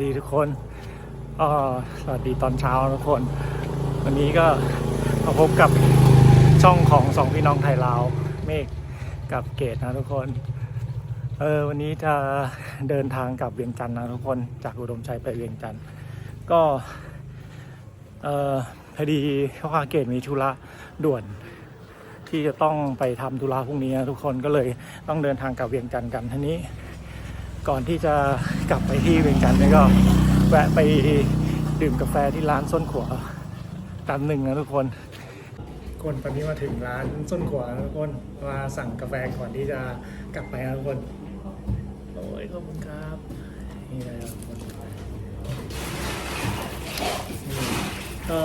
ดีทุกคน เอ่อ สวัสดีตอนเช้าทุกคน วันนี้ก็มาพบกับช่องของสองพี่น้องไทยลาว เมฆกับเกตนะทุกคน เออ วันนี้จะเดินทางกลับเวียงจันทน์นะทุกคน จากอุดมชัยไปเวียงจันทน์ ก็ เอ่อ พอดีว่าเกตมีธุระด่วน ที่จะต้องไปทำธุระพรุ่งนี้นะทุกคน ก็เลยต้องเดินทางกลับเวียงจันทน์กัน ทีนี้ก่อนที่จะกลับไปที่เวียงจันทน์เนี่ยก็แวะไปดื่มกาแฟที่ร้านส้นขัวแป๊บหนึ่งนะทุกคน คนตอนนี้มาถึงร้านส้นขัวนะทุกคน มาสั่งกาแฟก่อนที่จะกลับไปนะทุกคน โอ้ย ขอบคุณครับ นี่เลยครับทุกคน นี่ก็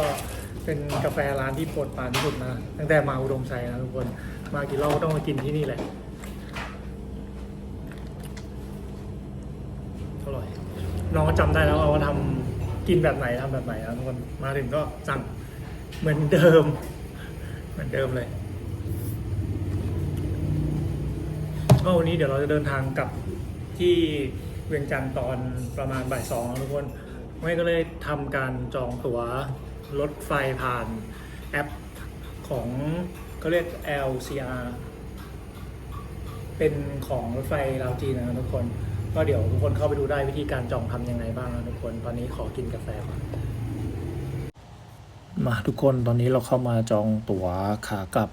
เป็นกาแฟร้านที่โปรดปรานที่สุดนะ ตั้งแต่มาอุดมชัยนะทุกคน มากี่รอบก็ต้องมากินที่นี่แหละ อร่อย น้องก็จำได้แล้วว่าทำ กินแบบไหน ทำแบบไหนนะทุกคน มาถึงก็สั่งเหมือนเดิม เหมือนเดิมเลย ก็วันนี้เดี๋ยวเราจะเดินทางกลับที่เวียงจันทน์ตอนประมาณบ่ายสองนะทุกคน ไม่ก็เลยทำการจองตั๋วรถไฟผ่านแอปของ เขาเรียก แอลซีอาร์ เป็นของรถไฟลาวจีนนะครับทุกคน ก็เดี๋ยวทุกคนเข้าไปดูได้วิธีการจองทำยังไงบ้างนะทุกคน ตอนนี้ขอกินกาแฟก่อน มาทุกคน ตอนนี้เราเข้ามาจองตั๋วขากลับ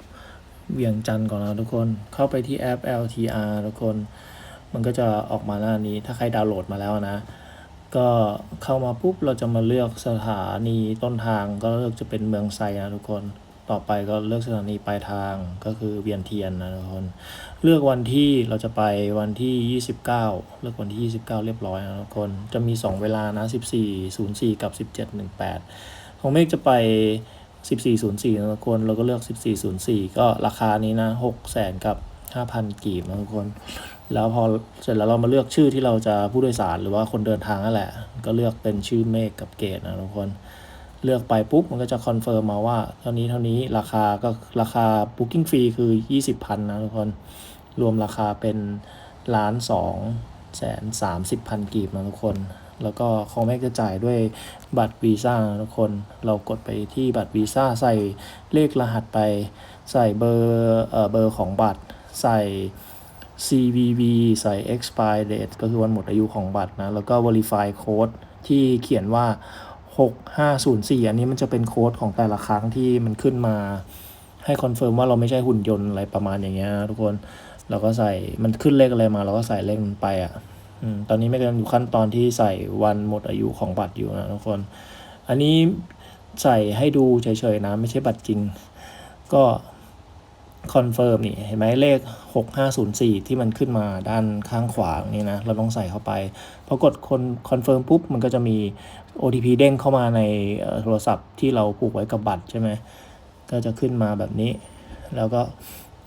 เวียงจันทน์ก่อนนะทุกคน เข้าไปที่แอป แอลทีอาร์ ทุกคน มันก็จะออกมาหน้านี้ ถ้าใครดาวน์โหลดมาแล้วนะ ก็เข้ามาปุ๊บ เราจะมาเลือกสถานีต้นทาง ก็เลือกจะเป็นเมืองไซนะทุกคน ต่อไปก็เลือกสถานีปลายทาง ก็คือเวียงเทียนนะทุกคน เลือกวันที่เราจะไป วันที่ยี่สิบเก้า เลือกวันที่ยี่สิบเก้าเรียบร้อยนะทุกคน จะมีสองเวลานะ สิบสี่ศูนย์สี่ กับ สิบเจ็ดหนึ่งแปด ของเมฆจะไป สิบสี่ศูนย์สี่นะทุกคน เราก็เลือก สิบสี่ศูนย์สี่ ก็ราคานี้นะ หกแสนกับห้าพัน กีบนะทุกคน แล้วพอเสร็จแล้วเรามาเลือกชื่อที่เราจะ ผู้โดยสารหรือว่าคนเดินทางนั่นแหละ ก็เลือกเป็นชื่อเมฆกับเกตนะทุกคน เลือกไปปุ๊บ มันก็จะคอนเฟิร์มมาว่าเท่านี้เท่านี้ ราคาก็ ราคา Booking Fee คือยี่สิบพันนะทุกคน รวมราคาเป็นล้านสองแสนสามสิบพัน กีบนะทุกคน แล้วก็ของเมฆจะจ่ายด้วยบัตรวีซ่านะทุกคน เรากดไปที่บัตรวีซ่า ใส่เลขรหัสไป ใส่เบอร์ เอ่อ เบอร์ของบัตร ใส่ ซีวีวี ใส่ expire date ก็คือวันหมดอายุของบัตรนะ แล้วก็ verify code ที่เขียนว่า หกห้าศูนย์สี่ อันนี้มันจะเป็นโค้ดของแต่ละครั้งที่มันขึ้นมา ให้คอนเฟิร์มว่าเราไม่ใช่หุ่นยนต์อะไรประมาณอย่างเงี้ยนะทุกคน เราก็ใส่ มันขึ้นเลขอะไรมา เราก็ใส่เลขนั้นไปอะ อืม ตอนนี้เมฆกำลังอยู่ขั้นตอนที่ใส่วันหมดอายุของบัตรอยู่นะทุกคน อันนี้ใส่ให้ดูเฉยๆนะ ไม่ใช่บัตรจริง ก็คอนเฟิร์มนี่ เห็นไหม เลข หกห้าศูนย์สี่ ที่มันขึ้นมาด้านข้างขวานี่นะ เราต้องใส่เข้าไป พอกดคอน คอนเฟิร์มปุ๊บ มันก็จะมีโอทีพีเด้งเข้ามาใน เอ่อ โทรศัพท์ที่เราผูกไว้กับบัตรใช่ไหม ก็จะขึ้นมาแบบนี้ แล้วก็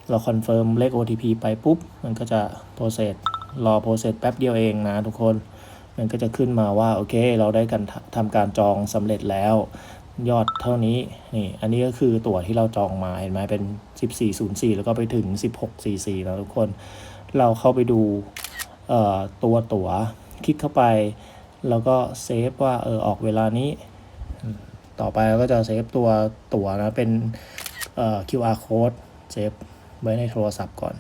เราคอนเฟิร์มเลขโอทีพีไปปุ๊บ มันก็จะ process รอ process แป๊บเดียวเองนะทุกคน มันก็จะขึ้นมาว่า โอเค เราได้การทำการจองสำเร็จแล้ว ยอดเท่านี้ นี่ อันนี้ก็คือตั๋วที่เราจองมา เห็นไหม เป็น สิบสี่ศูนย์สี่ แล้วก็ไปถึง สิบหกสี่สี่ นะทุกคน เราเข้าไปดู เอ่อ ตัวตั๋ว คลิกเข้าไป แล้วก็เซฟว่า เออ ออกเวลานี้ ต่อไปเราก็จะเซฟตัวตั๋วนะ เป็น เอ่อ คิวอาร์ code เซฟไว้ในโทรศัพท์ก่อน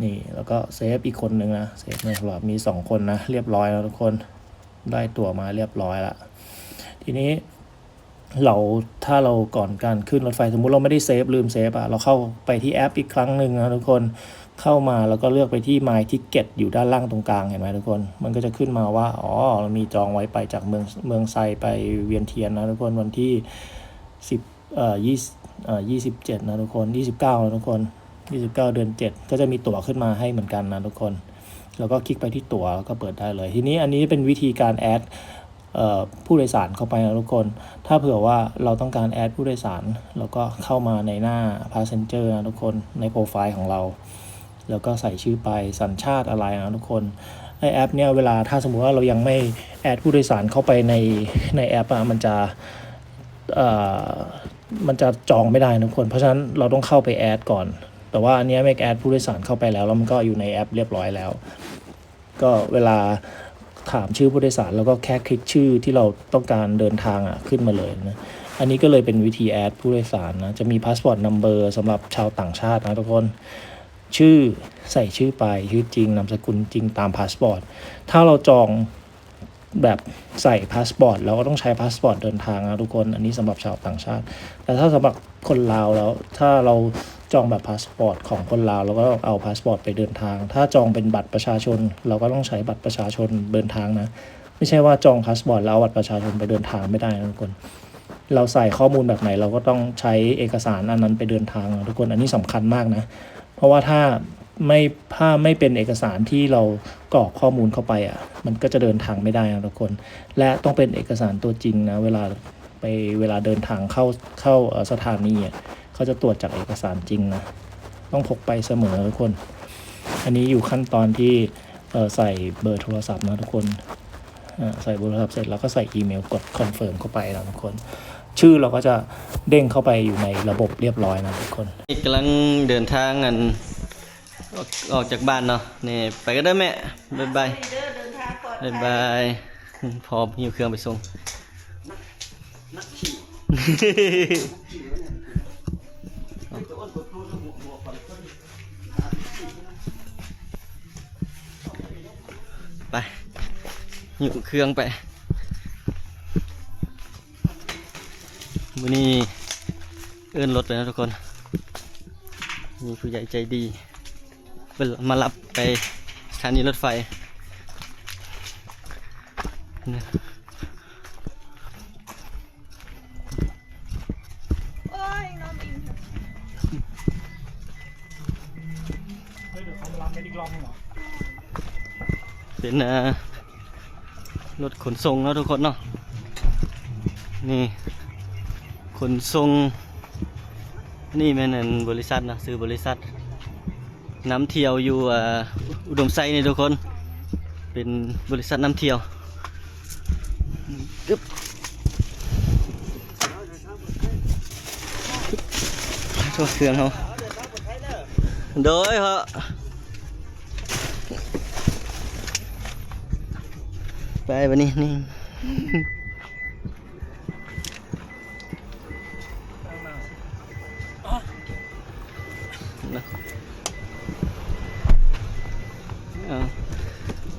นี่ แล้วก็เซฟอีกคนนึงนะ เซฟในโทรศัพท์ มีสองคนนะ เรียบร้อยแล้วทุกคน ได้ตั๋วมาเรียบร้อยละ ทีนี้เรา ถ้าเราก่อนการขึ้นรถไฟ สมมุติเราไม่ได้เซฟ ลืมเซฟอะ เราเข้าไปที่แอปอีกครั้งหนึ่งนะทุกคน เข้ามาแล้วก็เลือกไปที่ My Ticket อยู่ด้านล่างตรงกลาง เห็นไหมทุกคน มันก็จะขึ้นมาว่า อ๋อ เรามีจองไว้ไปจากเมือง เมืองไซไปเวียงเทียนนะทุกคน วันที่ สิบ เอ่อ ยี่สิบ เอ่อ ยี่สิบเจ็ด นะทุกคน ยี่สิบเก้า นะทุกคน ยี่สิบเก้า เดือนเจ็ด ก็จะมีตั๋วขึ้นมาให้เหมือนกันนะทุกคน แล้วก็คลิกไปที่ตั๋ว แล้วก็เปิดได้เลย ทีนี้อันนี้เป็นวิธีการ add เอ่อ ผู้โดยสารเข้าไปนะทุกคน ถ้าเผื่อว่าเราต้องการ add ผู้โดยสาร เราก็เข้ามาในหน้า passenger นะทุกคน ในโปรไฟล์ของเรา แล้วก็ใส่ชื่อไป สัญชาติอะไรนะทุกคน ไอ้แอปเนี่ย เวลาถ้าสมมุติว่าเรายังไม่ add ผู้โดยสารเข้าไปใน ในแอปอะ มันจะ เอ่อ มันจะจองไม่ได้นะทุกคน เพราะฉะนั้นเราต้องเข้าไป add ก่อน แต่ว่าอันเนี้ยเมฆ add ผู้โดยสารเข้าไปแล้ว แล้วมันก็อยู่ในแอปเรียบร้อยแล้ว ก็เวลา ຖາມຊື່ຜູ້ໂດຍສານ ແລ້ວກໍແຄ່ຄລິກຊື່ທີ່ເຮົາຕ້ອງການເດີນທາງອະ ຂຶ້ນມາເລີຍນະ. ອັນນີ້ກໍເລີຍເປັນວິທີແອັດຜູ້ໂດຍສານນະ. ຈະມີພາສປອດນຳເບີສຳລັບຊາວຕ່າງຊາດນະທຸກຄົນ. ຊື່ ໃສ່ຊື່ໄປ ຊື່ຈິງ ນາມສະກຸນຈິງຕາມພາສປອດ. ຖ້າເຮົາຈອງແບບໃສ່ພາສປອດ ເຮົາກໍຕ້ອງໃຊ້ພາສປອດເດີນທາງນະທຸກຄົນ. ອັນນີ້ສຳລັບຊາວຕ່າງຊາດ. ແຕ່ຖ້າສຳລັບຄົນລາວແລ້ວ ຖ້າເຮົາຈອງແບບພາສປອດຂອງຄົນລາວ ເຮົາກໍຕ້ອງເອົາພາສປອດໄປເດີນທາງ. ຖ້າຈອງເປັນບັດປະຊາຊົນ ເຮົາກໍຕ້ອງໃຊ້ບັດປະຊາຊົນເດີນທາງນະ. ไม่ใช่ว่าจองพาสปอร์ตแล้วเอาบัตรประชาชนไปเดินทางไม่ได้นะทุกคน เราใส่ข้อมูลแบบไหน เราก็ต้องใช้เอกสารอันนั้นไปเดินทางนะทุกคน อันนี้สำคัญมากนะ เพราะว่าถ้าไม่ ถ้าไม่เป็นเอกสารที่เรากรอกข้อมูลเข้าไปอ่ะ มันก็จะเดินทางไม่ได้นะทุกคน และต้องเป็นเอกสารตัวจริงนะ เวลาไป เวลาเดินทางเข้า เข้า เอ่อ สถานีอ่ะ เขาจะตรวจจากเอกสารจริงนะ ต้องพกไปเสมอนะทุกคน อันนี้อยู่ขั้นตอนที่ เอ่อ ใส่เบอร์โทรศัพท์นะทุกคน อ่า ใส่เบอร์โทรศัพท์เสร็จ เราก็ใส่อีเมล กดคอนเฟิร์มเข้าไปนะทุกคน ชื่อเราก็จะเด้งเข้าไปอยู่ในระบบเรียบร้อยนะทุกคน กำลังเดินทาง อัน ออก ออกจากบ้านเนาะ นี่ ไปกันเด้อแม่ บ๊ายบาย เดินทางปลอดภัย บ๊ายบาย พร้อมหิ้วเครื่องไปส่ง ไป หิ้วเครื่องไป มื้อนี้เอิ้นรถไปนะทุกคน มีผู้ใหญ่ใจดี เพิ่นมารับไปสถานีรถไฟ โอ๊ย นอนอิ่ม เฮ้ย เดี๋ยวเขามารับเม็ดอีกรอบนึงเหรอ เป็น เอ่อ รถขนส่งเนาะทุกคนเนาะ นี่ ขนส่ง นี่แม่น อัน บริษัทเนาะ ชื่อบริษัท นำเที่ยวอยู่ เอ่อ อุดมไซนี่ทุกคน เป็นบริษัทนำเที่ยว โทษ เครื่องเฮา โดย เฮาะ ไปบัดนี้ นี่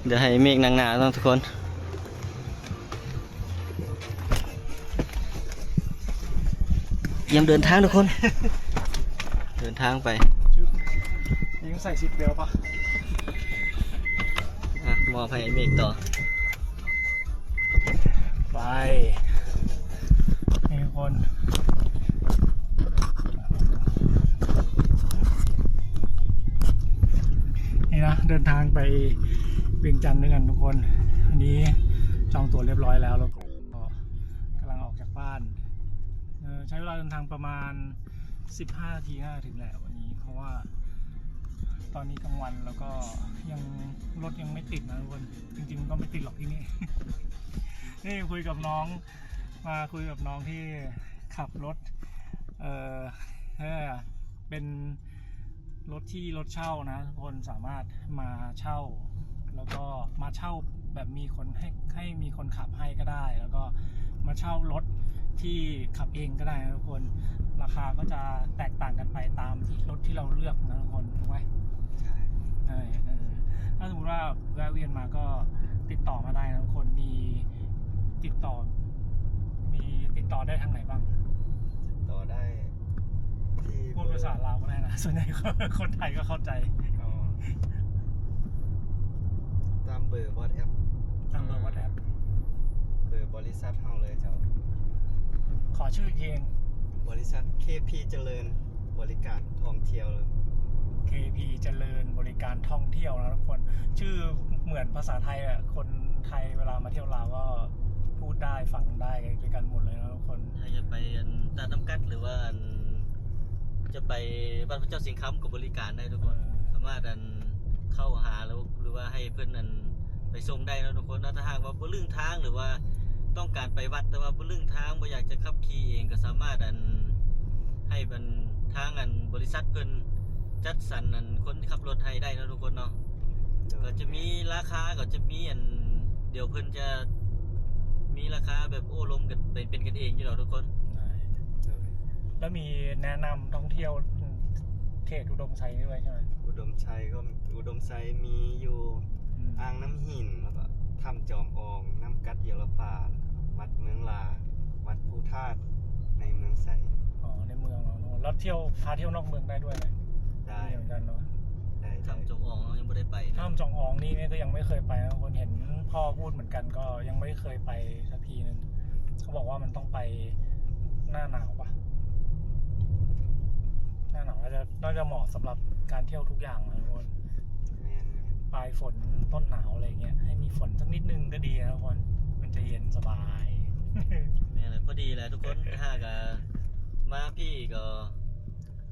เดี๋ยวให้เมฆนั่งหน้าเนาะทุกคน เตรียมเดินทางทุกคน เดินทางไป ยังใส่ซีทเบลต์ปะ อ่ะ มอบให้เมฆต่อ ไป นี่ทุกคน นี่นะ เดินทางไปเวียงจันทน์ด้วยกันทุกคน อันนี้จองตั๋วเรียบร้อยแล้ว แล้วก็กำลังออกจากบ้าน เอ่อ ใช้เวลาเดินทางประมาณ สิบห้านาทีน่าจะถึงแหละวันนี้ เพราะว่าตอนนี้กลางวันแล้วก็ยัง รถยังไม่ติดนะทุกคน จริงๆ ก็ไม่ติดหรอกที่นี่ นี่คุยกับน้อง มาคุยกับน้องที่ขับรถ เอ่อ เอ่อ เป็นรถที่รถเช่านะทุกคน สามารถมาเช่า แล้วก็มาเช่าแบบมีคนให้ ให้มีคนขับให้ก็ได้ แล้วก็มาเช่ารถที่ขับเองก็ได้นะทุกคน ราคาก็จะแตกต่างกันไปตามที่รถที่เราเลือกนะทุกคน ถูกไหม ใช่ เออ เออ ถ้าสมมติว่าแวะเวียนมาก็ติดต่อมาได้นะทุกคน มีติดต่อ มีติดต่อได้ทางไหนบ้าง ติดต่อได้ที่ พูดภาษาลาวก็ได้นะ ส่วนใหญ่คนไทยก็เข้าใจ อ๋อ ตามเบอร์วอทแอป ตามเบอร์วอทแอป เบอร์บริษัทเฮาเลยเจ้า ขอชื่ออีกที บริษัทเคพีเจริญบริการท่องเที่ยว เคพีเจริญบริการท่องเที่ยวนะทุกคน ชื่อเหมือนภาษาไทยอะ คนไทยเวลามาเที่ยวลาวก็พูดได้ฟังได้ด้วยกันหมดเลยนะทุกคน ถ้าจะไปอันตาดน้ำกัด หรือว่าอันจะไปวัดพระเจ้าสิงห์คำก็บริการได้ทุกคน เออ สามารถอันเข้าหา หรือ หรือว่าให้เพิ่นอันไปส่งได้เนาะทุกคนเนาะ ถ้าหากว่าบ่ลึงทาง หรือว่าต้องการไปวัด แต่ว่าบ่ลึงทาง บ่อยากจะขับขี่เอง ก็สามารถอันให้อันทางอันบริษัทเพิ่นจัดสรรอันคนขับรถให้ได้เนาะทุกคนเนาะ ก็จะมีราคา ก็จะมีอัน ດຽວເພິ່ນຈະມີລາຄາແບບໂອ້ລົມກັນເປັນ ເປັນກັນເອງຢູ່ດອກທຸກຄົນ. ໄດ້ ແລ້ວມີແນະນຳທ່ອງທ່ຽວເຂດອຸດົມໄຊດ້ວຍໃຊ່ໄໝ? ອຸດົມໄຊກໍ ອຸດົມໄຊມີຢູ່ ອືມ ອ່າງນ້ຳຫີນ ແລ້ວກໍຖ້ຳຈອມອອງ, ນ້ຳກັດເຢຍລະປາ, ວັດເມືອງຫຼາ, ວັດພູທາດໃນເມືອງໄຊ. ອໍ ໃນເມືອງເນາະ. ແລ້ວທ່ຽວ ພາທ່ຽວນອກເມືອງໄດ້ດ້ວຍໄໝ? ໄດ້ ໄດ້ເໝືອນກັນເນາະ. ໄດ້ ໄດ້. ຖ້ຳຈອມອອງເຮົາຍັງບໍ່ໄດ້ໄປນະ. ຖ້ຳຈອມອອງນີ້ ນີ້ກໍຍັງໄມ່ເຄີຍໄປນະ ເພິ່ນເຫັນພໍ່ພູດເໝືອນກັນ ກໍຍັງໄມ່ເຄີຍໄປສັກທີໜຶ່ງ. ເຂົາບອກວ່າມັນຕ້ອງໄປໜ້າໜາວປະ? ໜ້າໜາວໜ້າຈະ ໜ້າຈະເໝາະສຳລັບການທ່ຽວທຸກຢ່າງນະທຸກຄົນ. ແມ່ນໆ. ປາຍຝົນ ຕົ້ນໜາວ ອະໄລເງຍ ໃຫ້ມີຝົນສັກນິດໜຶ່ງກໍດີນະທຸກຄົນ ມັນຈະເຢັນສະບາຍ. ແມ່ນແຫຼະ ພໍດີແຫຼະທຸກຄົນ. ຖ້າຫາກ ອາ ມາພີ້ກໍ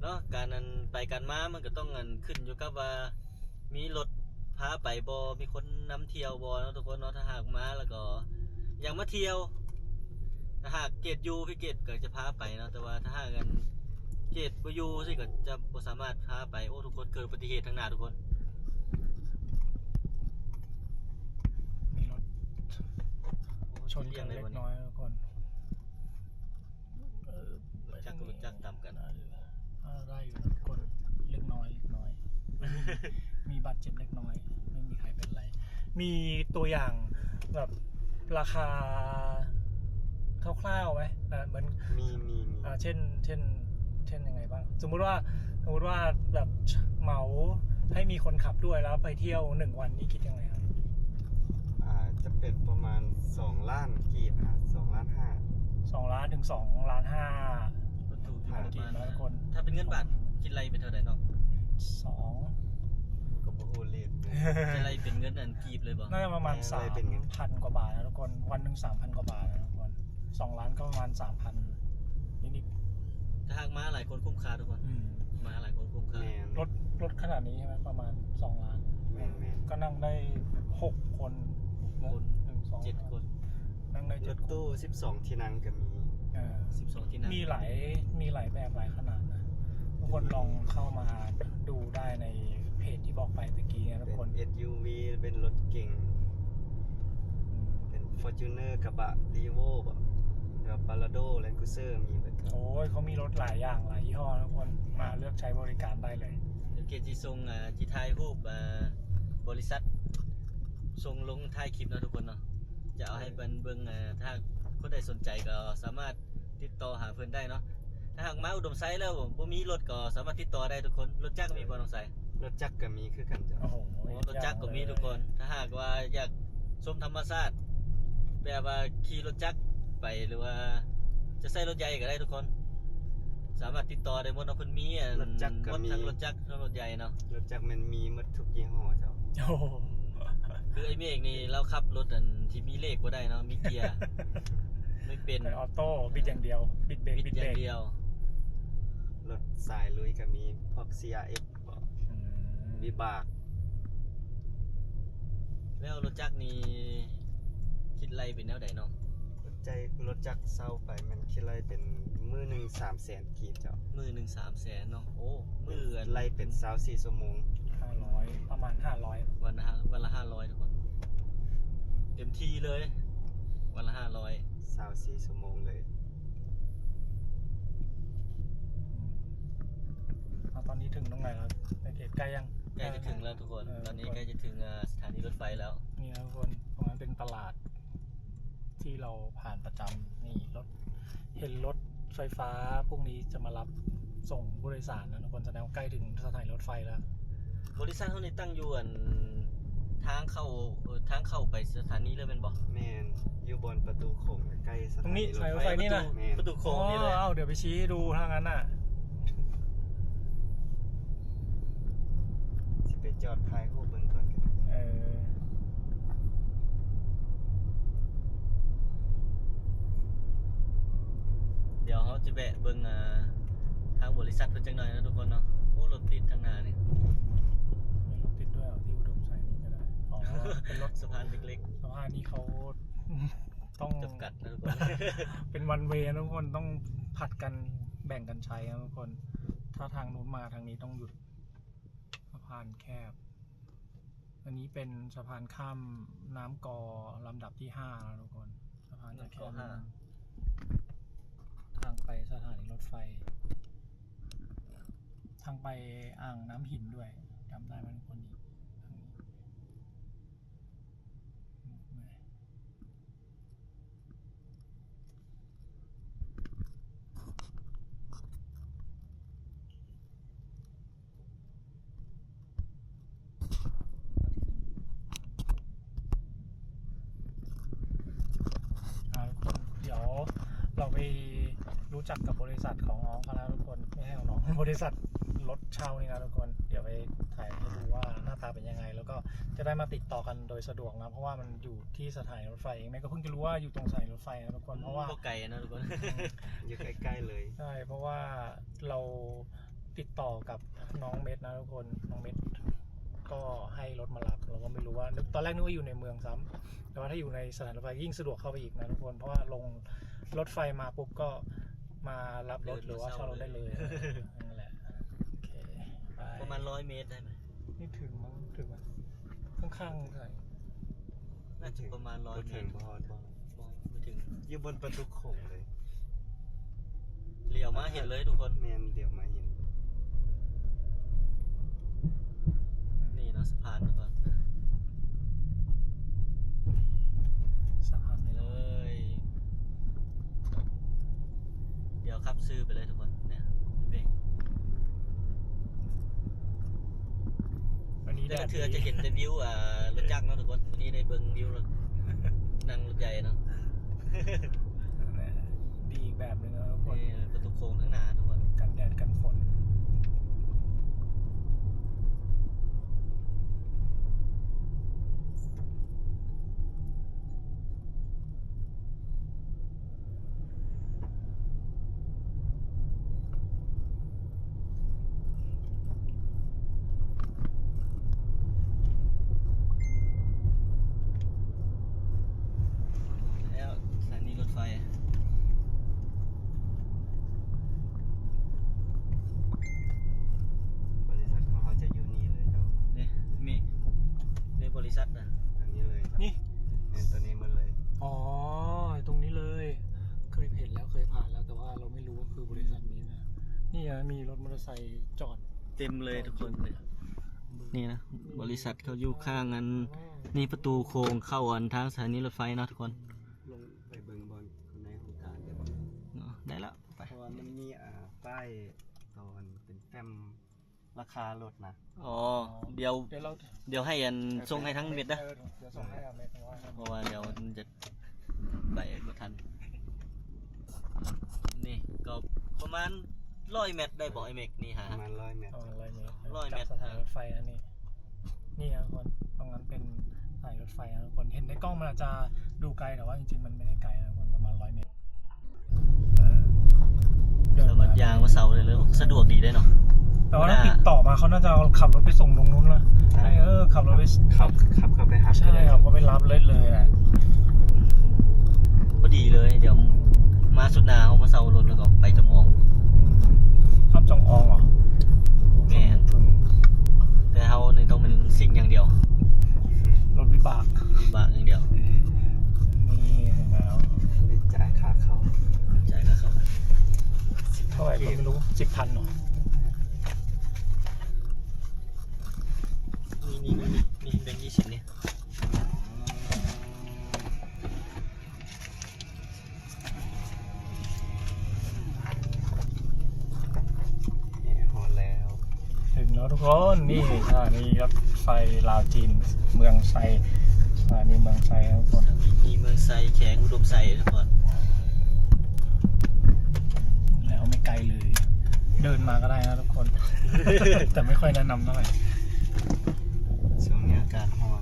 ເນາະ ການ ອັນ ໄປການມາມັນກໍຕ້ອງ ອັນ ຂຶ້ນຢູ່ກັບວ່າມີລົດພາໄປບໍ່ ມີຄົນນຳທ່ຽວບໍ່ເນາະທຸກຄົນເນາະ. ຖ້າຫາກມາແລ້ວກໍຢາກມາທ່ຽວ ຖ້າຫາກເກດຢູ່ ພີ່ເກດກໍຈະພາໄປເນາະ ແຕ່ວ່າຖ້າຫາກ ອັນ ເກດບໍ່ຢູ່ຊີ້ກໍຈະບໍ່ສາມາດພາໄປ. ໂອ້ ທຸກຄົນ ເກີດອຸບັດຕິເຫດທາງໜ້າທຸກຄົນ. ມີລົດ ໂອ້ ຊົນກັນເລັກນ້ອຍທຸກຄົນ. ເອີ ລົດຈັກ ລົດຈັກຕຳກັນ. ເອີ ເອີ ໄດ້ຢູ່ທຸກຄົນ ເລັກນ້ອຍ ເລັກນ້ອຍ ມີບາດເຈັບເລັກນ້ອຍ ໄມ່ມີໃຄເປັນໄລ. ມີຕົວຢ່າງແບບລາຄາຄ່າວໆໄໝ? ເອີ ເໝືອນ ມີ ມີ ມີ ອ່າ ເຊັ່ນ ເຊັ່ນ ເຊັ່ນຍັງໄງບ້າງ? ສົມມຸດວ່າ ສົມມຸດວ່າແບບເໝົາໃຫ້ມີຄົນຂັບດ້ວຍ ແລ້ວໄປທ່ຽວໜຶ່ງວັນນີ້ຄິດຍັງໄງ? ອ່າ ຈະເປັນປະມານສອງລ້ານກີບ ອາ ສອງລ້ານຫ້າ ສອງລ້ານເຖິງສອງລ້ານຫ້າ ປະຕູ ພັນກີບນະທຸກຄົນ. ຖ້າເປັນເງິນບາດຄິດໄລ່ເປັນເທົ່າໃດເນາະ? ສອງ ກໍບໍ່ຮູ້ເລດ ຊິໄລ່ເປັນເງິນອັນກີບເລີຍບໍ່? ໜ້າຈະປະມານ ແມ່ນ ໄລ່ເປັນເງິນ ສາມພັນກວ່າບາດນະທຸກຄົນ. ວັນໜຶ່ງສາມພັນກວ່າບາດນະທຸກຄົນ. ສອງລ້ານກໍປະມານສາມພັນນິດໆ. ຖ້າຫາກມາຫຼາຍຄົນຄຸ້ມຄ່າທຸກຄົນ. ອືມ ມາຫຼາຍຄົນຄຸ້ມຄ່າ. ແມ່ນ. ລົດ ລົດຂະໜາດນີ້ໃຊ່ໄໝ? ປະມານສອງລ້ານ. ແມ່ນໆ. ກໍນັ່ງໄດ້ຫົກຄົນ ຫົກຄົນ ໜຶ່ງ ສອງ ເຈັດຄົນ ນັ່ງໄດ້ເຈັດຄົນ. ລົດຕູ້ສິບສອງທີ່ນັ່ງກໍມີ. ເອີ ສິບສອງທີ່ນັ່ງ. ມີຫຼາຍ ມີຫຼາຍແບບຫຼາຍຂະໜາດນະ. ທຸກຄົນລອງເຂົ້າມາດູໄດ້ໃນເພຈທີ່ບອກໄປຕະກີ້ນະທຸກຄົນ. ເປັນ ເອັສຢູວີ ເປັນລົດເກັງ ອືມ ເປັນຟໍຈູນເນີ ກະບະ ຣີໂວ້ ບໍ ແລ້ວ ປາລາໂດ ແລນຄຣູເຊີ ມີເບິດ. ໂອ້ຍ ເຂົາມີລົດຫຼາຍຢ່າງຫຼາຍຍີ່ຫໍ້ນະທຸກຄົນ ມາເລືອກໃຊ້ບໍລິການໄດ້ເລີຍ. ໂອເຄ ຊິສົ່ງ ອາ ຊິຖ່າຍຮູບ ອາ ບໍລິສັດ ສົ່ງລົງທ້າຍຄລິບເນາະທຸກຄົນເນາະ. ຈະເອົາໃຫ້ເພິ່ນເບິ່ງ ອາ ຖ້າຄົນໃດສົນໃຈກໍສາມາດຕິດຕໍ່ຫາເພິ່ນໄດ້ເນາະ. ຖ້າຫາກມາອຸດົມໄຊແລ້ວບໍ່ມີລົດກໍສາມາດຕິດຕໍ່ໄດ້ທຸກຄົນ. ລົດຈັກມີບໍ່ນ້ອງໄຊ? ລົດຈັກກໍມີຄືກັນເຈົ້າ. ໂອ້ໂຫ ໂອ້ ລົດຈັກກໍມີທຸກຄົນ. ຖ້າຫາກວ່າຢາກຊົມທຳມະຊາດ ແບບວ່າຂີ່ລົດຈັກໄປ ຫຼືວ່າຈະໃຊ້ລົດໃຫຍ່ກໍໄດ້ທຸກຄົນ ສາມາດຕິດຕໍ່ໄດ້ໝົດເນາະ. ເພິ່ນມີອັນ ລົດຈັກກໍມີ ທັງລົດຈັກ ທັງລົດໃຫຍ່ເນາະ. ລົດຈັກແມ່ນມີໝົດທຸກຍີ່ຫໍ້ເຈົ້າ. ໂອ້ ຄືໄອ້ເມກນີ້ລາວຂັບລົດອັນທີ່ມີເລກບໍ່ໄດ້ເນາະ ມີເກຍ ໄມ່ເປັນ ເປັນອອໂຕ້ ບິດຢ່າງດຽວ ບິດເບຣກ ບິດຢ່າງດຽວ. ລົດສາຍລຸຍກໍມີພວກ ຊີອາເອັຟ ອືມ ວິບາກ. ແລ້ວລົດຈັກນີ້ຄິດໄລ່ເປັນແນວໃດເນາະ? ລົດຈັກ ລົດຈັກເຊົ່າໄປແມ່ນຄິດໄລ່ເປັນມື້ໜຶ່ງສາມແສນກີບເຈົ້າ. ມື້ໜຶ່ງສາມແສນເນາະ. ໂອ້ ມື້ ໄລ່ເປັນຊາວສີ່ຊົ່ວໂມງ ຫ້າຮ້ອຍ ປະມານຫ້າຮ້ອຍ ວັນລະ ວັນລະຫ້າຮ້ອຍທຸກຄົນ ເຕັມທີ່ເລີຍ ວັນລະຫ້າຮ້ອຍ ຊາວສີ່ຊົ່ວໂມງເລີຍ. ອືມ ເອົາ ຕອນນີ້ເຖິງຕົງໃດແລ້ວ? ໃກ້ ໃກ້ຍັງ? ໃກ້ຈະເຖິງແລ້ວທຸກຄົນ. ເອີ ຕອນນີ້ໃກ້ຈະເຖິງ ເອີ ສະຖານີລົດໄຟແລ້ວ. ນີ້ນະທຸກຄົນ ຕອນນັ້ນເປັນຕະຫຼາດທີ່ເຮົາຜ່ານປະຈຳ. ນີ້ລົດ ເຫັນລົດໄຟຟ້າພວກນີ້ຈະມາຮັບສົ່ງຜູ້ໂດຍສານນະທຸກຄົນ. ສະແດງວ່າໃກ້ເຖິງສະຖານີລົດໄຟແລ້ວ. ບໍລິສັດເຮົານີ້ຕັ້ງຢູ່ອັນ ທາງເຂົ້າ ເອີ ທາງເຂົ້າໄປສະຖານີເລີຍແມ່ນບໍ່? ແມ່ນ ຢູ່ບ່ອນປະຕູໂຂງ ໃກ້ສະຖານີລົດໄຟ. ຕຣົງນີ້ ສາຍລົດໄຟນີ້ນະ? ແມ່ນ ປະຕູໂຂງນີ້ເລີຍ. ອໍ ເອົາ ດຽວໄປຊີ້ໃຫ້ດູທາງນັ້ນນະ. ຊິໄປຈອດຖ່າຍຮູບເບິ່ງກ່ອນກໍໄດ້. ເອີ ດຽວເຮົາຈະແວະເບິ່ງ ອ່າ ທາງບໍລິສັດເພິ່ນຈັກໜ້ອຍເນາະທຸກຄົນເນາະ. ໂອ້ ລົດຕິດທາງໜ້ານີ້. ມີລົດຕິດດ້ວຍເຫາະ ທີ່ອຸດົມໄຊນີ້ກໍໄດ້. ອໍ ເປັນລົດ ສະພານເລັກໆ. ສະພານນີ້ເຂົາຕ້ອງຈຳກັດນະທຸກຄົນ. ເປັນວັນເວນະທຸກຄົນ ຕ້ອງຜັດກັນ ແບ່ງກັນໃຊ້ນະທຸກຄົນ. ຖ້າທາງນູ້ນມາ ທາງນີ້ຕ້ອງຢຸດ. ສະພານແຄບ. ອັນນີ້ເປັນສະພານຂ້າມນ້ຳກໍລຳດັບທີຫ້າແລ້ວທຸກຄົນ ສະພານຈາກແຄ ນ້ຳກໍຫ້າ ທາງໄປສະຖານີລົດໄຟ ທາງໄປອ່າງນ້ຳຫີນດ້ວຍ ຈຳໄດ້ບໍ່ທຸກຄົນນີ້ ທາງນີ້. ອ່າ ທຸກຄົນ ດຽວເຮົາໄປຮູ້ຈັກກັບບໍລິສັດຂອງນ້ອງເຂົາແລ້ວທຸກຄົນ ແມ່ນຂອງນ້ອງ ບໍລິສັດລົດເຊົ່ານີ້ນະທຸກຄົນ ດຽວໄປຖ່າຍໃຫ້ດູວ່າໜ້າຕາເປັນຍັງໄງ ແລ້ວກໍຈະໄດ້ມາຕິດຕໍ່ກັນໂດຍສະດວກນະ ເພາະວ່າມັນຢູ່ທີ່ສະຖານີລົດໄຟເອງ ແມ່ກໍເພິ່ງຈະຮູ້ວ່າຢູ່ຕົງສະຖານີລົດໄຟນະທຸກຄົນ ເພາະວ່າ ບໍ່ໄກນະທຸກຄົນ ຢູ່ໃກ້ໆເລີຍ ໃຊ່ ເພາະວ່າເຮົາຕິດຕໍ່ກັບນ້ອງເມັດນະທຸກຄົນ ນ້ອງເມັດກໍໃຫ້ລົດມາຮັບ ເຮົາກໍບໍ່ຮູ້ວ່າ ຕອນແລກນຶກວ່າຢູ່ໃນເມືອງຊ້ຳ ແຕ່ວ່າຖ້າຢູ່ໃນສະຖານີລົດໄຟຍິ່ງສະດວກເຂົ້າໄປອີກນະທຸກຄົນ ເພາະວ່າລົງລົດໄຟມາປຸບກໍມາຮັບລົດ ເດີນ ຫຼືວ່າເຊົ່າລົດໄດ້ເລີຍ ມາເຊົ່າເລີຍ ນັ້ນແຫຼະ ໂອເຄ ໄປ ປະມານຮ້ອຍເມດໄດ້ໄໝ? ໄມ່ເຖິງມັ້ງ ເຖິງໄໝ? ຂ້າງໆ ໜ້າຈະປະມານຮ້ອຍເມດ ບໍ່ເຖິງ ບໍ່ຮອດ ບໍ່ ບໍ່ ບໍ່ເຖິງ ຢູ່ບົນປະຕູໂຂງເລີຍ ລ້ຽວມາເຫັນເລີຍທຸກຄົນ ແມ່ນ ລ້ຽວມາເຫັນ ນີ້ເນາະ ສະພານທຸກຄົນ ສະພານນີ້ເລີຍ ດຽວຂັບຊື່ໄປເລີຍທຸກຄົນ ເນຍ ເບກ ວັນນີ້ແດດດີ ແຕ່ລະເທື່ອຈະເຫັນແຕ່ວິວ ອ່າ ລົດຈັກເນາະທຸກຄົນ ວັນນີ້ໄດ້ເບິ່ງວິວລົດ ນັ່ງລົດໃຫຍ່ເນາະ ແມ່ນ ດີອີກແບບໜຶ່ງເນາະທຸກຄົນ ເອີ ປະຕູໂຄ້ງທາງໜ້າທຸກຄົນ ກັນແດດກັນຝົນ. ແລ້ວ ສະຖານີລົດໄຟ ບໍລິສັດຂອງເຮົາຈະຢູ່ນີ້ເລີຍເຈົ້າ ເດ້ ມີ ໃນບໍລິສັດນະ ອັນນີ້ເລີຍເຈົ້າ ນີ້ ແມ່ນ ຕົວນີ້ໝົດເລີຍ ອໍ ຕົງນີ້ເລີຍ ເຄີຍເຫັນແລ້ວ ເຄີຍຜ່ານແລ້ວ ແຕ່ວ່າເຮົາໄມ່ຮູ້ວ່າຄືບໍລິສັດນີ້ນະ ນີ້ນະ ມີລົດມໍເຕີໄຊຈອດເຕັມເລີຍທຸກຄົນ ນີ້ນະ ບໍລິສັດເຂົາຢູ່ຂ້າງອັນ ນີ້ປະຕູໂຄ້ງເຂົ້າອັນທາງສະຖານີລົດໄຟເນາະທຸກຄົນ ລົງໄປເບິ່ງບ່ອນໃນຫ້ອງການໄດ້ບໍ່? ເນາະ ໄດ້ແລ້ວ ໄປ ເພາະວ່າມັນມີ ອ່າ ປ້າຍຕອນເປັນແຟ້ມລາຄາລົດນະ ອໍ ດຽວ ດຽວເຮົາ ດຽວໃຫ້ອັນ ເອີ ສົ່ງໃຫ້ທາງເມັດເດີ ເອີ ດຽວສົ່ງໃຫ້ເມັດ ເພາະວ່າດຽວມັນຈະໄປບໍ່ທັນ ນີ້ກໍປະມານຮ້ອຍແມັດໄດ້ບໍ່ ໄອ້ເມັກ? ນີ້ຫາ ປະມານຮ້ອຍແມັດ ອໍ ຮ້ອຍແມັດ ຮ້ອຍແມັດ ຈາກສະຖານີລົດໄຟອັນນີ້ ນີ້ນະທຸກຄົນ ຕອງນັ້ນເປັນສະຖານີລົດໄຟນະທຸກຄົນ ເຫັນໃນກ້ອງມັນອາດຈະດູໄກ ແຕ່ວ່າຈິງໆມັນໄມ່ໄດ້ໄກນະທຸກຄົນ ປະມານຮ້ອຍແມັດ ເອີ ສາມາດຍ່າງມາເຊົາໄດ້ເລີຍ ສະດວກດີເດ້ເນາະ ແຕ່ວ່າຖ້າຕິດຕໍ່ມາ ເຂົາໜ້າຈະເອົາຂັບລົດໄປສົ່ງຕົງນັ້ນລະ ໃຊ່ ເອີ ຂັບລົດໄປ ຂັບ ຂັບເຂົ້າໄປຮັບ ໃຊ່ ເຂົາກໍໄປຮັບເລີຍ ເລີຍແຫຼະ ພໍດີເລີຍ ດຽວມາສຸດໜ້າເຮົາມາເຊົ່າລົດ ແລ້ວກໍໄປຈຳອອງ ຂັບຈຳອອງເຫາະ? ແມ່ນ ແຕ່ເຮົານີ້ຕ້ອງເປັນສິ່ງຢ່າງດຽວ ລົດວິບາກ ວິບາກຢ່າງດຽວ ນີ້ແລ້ວ ອັນນີ້ຈ່າຍຄ່າເຂົ້າ ຈ່າຍຄ່າເຂົ້າ ເທົ່າໃດກໍໄມ່ຮູ້ ສິບພັນເນາະ ນີ້ ນີ້ ນີ້ ນີ້ແບງຍີ່ສິບນີ້ ຮອດແລ້ວ ເຖິງແລ້ວທຸກຄົນ ນີ້ສະຖານີລົດໄຟລາວຈີນ ເມືອງໄຊ ສະຖານີເມືອງໄຊນະທຸກຄົນ ມີເມືອງໄຊ ແຂວງອຸດົມໄຊນະທຸກຄົນ ແລ້ວໄມ່ໄກເລີຍ ເດີນມາກໍໄດ້ນະທຸກຄົນ ແຕ່ໄມ່ຄ່ອຍແນະນຳເທົ່າໃດ ຊ່ວງນີ້ອາກາດຮ້ອນ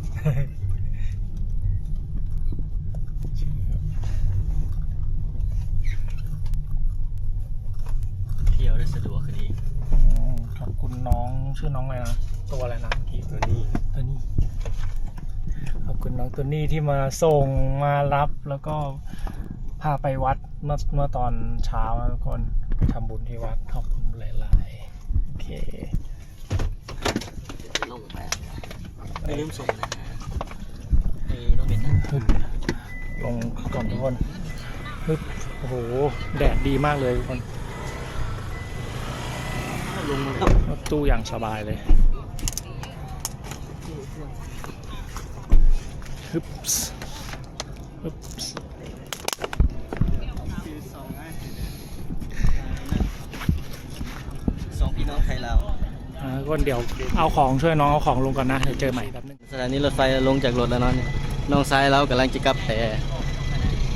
ທ່ຽວໄດ້ສະດວກຂຶ້ນອີກ ອືມ ຂອບຄຸນນ້ອງ ຊື່ນ້ອງອະໄລນະ? ໂຕອະໄລນະເມື່ອກີ້? ໂຕນີ້ ໂຕນີ້ ຂອບຄຸນນ້ອງໂຕນີ້ທີ່ມາສົ່ງ ມາຮັບ ແລ້ວກໍພາໄປວັດເມື່ອ ເມື່ອຕອນເຊົ້ານະທຸກຄົນ ໄປທຳບຸນທີ່ວັດ ຂອບຄຸນຫຼາຍໆ ໂອເຄ ດຽວຈະລົງໄປ ຢ່າລືມສົ່ງເດີ ເອີ ນ້ອງເບັນນະ ລງກ່ອນທຸກຄົນ. ຮຶບ ໂອ້ໂຫ ແດດດີມາກເລີຍທຸກຄົນ. ລົງມາເລີຍ ລົດຕູ້ຢ່າງສະບາຍເລີຍ. ຮຶບ ຮຶບ ສອງພີ່ນ້ອງໄທລາວ. ອ່າ ກ່ອນ ດຽວເອົາຂອງ ຊ່ວຍນ້ອງເອົາຂອງລົງກ່ອນນະ ດຽວເຈີໃໝ່ແປັບໜຶ່ງ. ສະຖານີລົດໄຟ ລົງຈາກລົດແລ້ວເນາະ. ນ້ອງຊາຍລາວກຳລັງຈະກັບໄປ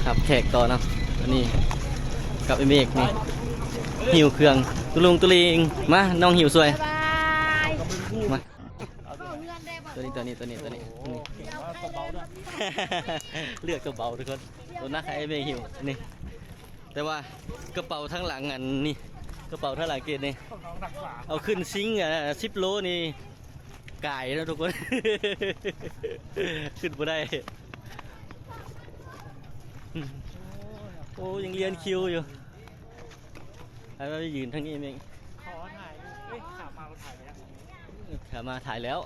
ຮັບແຂກຕໍ່ເນາະ. ອັນນີ້ກັບໄອ້ເມກນີ້ ຫິ້ວເຄື່ອງຕຸລຸງຕຸລິງ. ມາ ນ້ອງຫິ້ວຊ່ວຍ ມາ. ເອົາຕົວນີ້ ຕົວນີ້ ຕົວນີ້ ຕົວນີ້ ໂອ້ ເລືອກຕົວເບົາທຸກຄົນ ຕົວໜັກໃຫ້ແມ່ຫິ້ວນີ້. ແຕ່ວ່າກະເປົາທາງຫຼັງ ອັນນີ້ ກະເປົາທາງຫຼັງເກດນີ້ ເອົາຂຶ້ນຊິງ ອ່າ ສິບໂລນີ້ກາຍເນາະທຸກຄົນ ຂຶ້ນບໍ່ໄດ້. ໂອ້ ຍັງລຽນຄິວຢູ່. ໃຫ້ມາຢືນທາງນີ້ແມ່ງ ຂໍຖ່າຍຮູບ. ເອີຍ ຂາມາບໍ່ຖ່າຍແລ້ວ ຂາມາຖ່າຍແລ້ວ.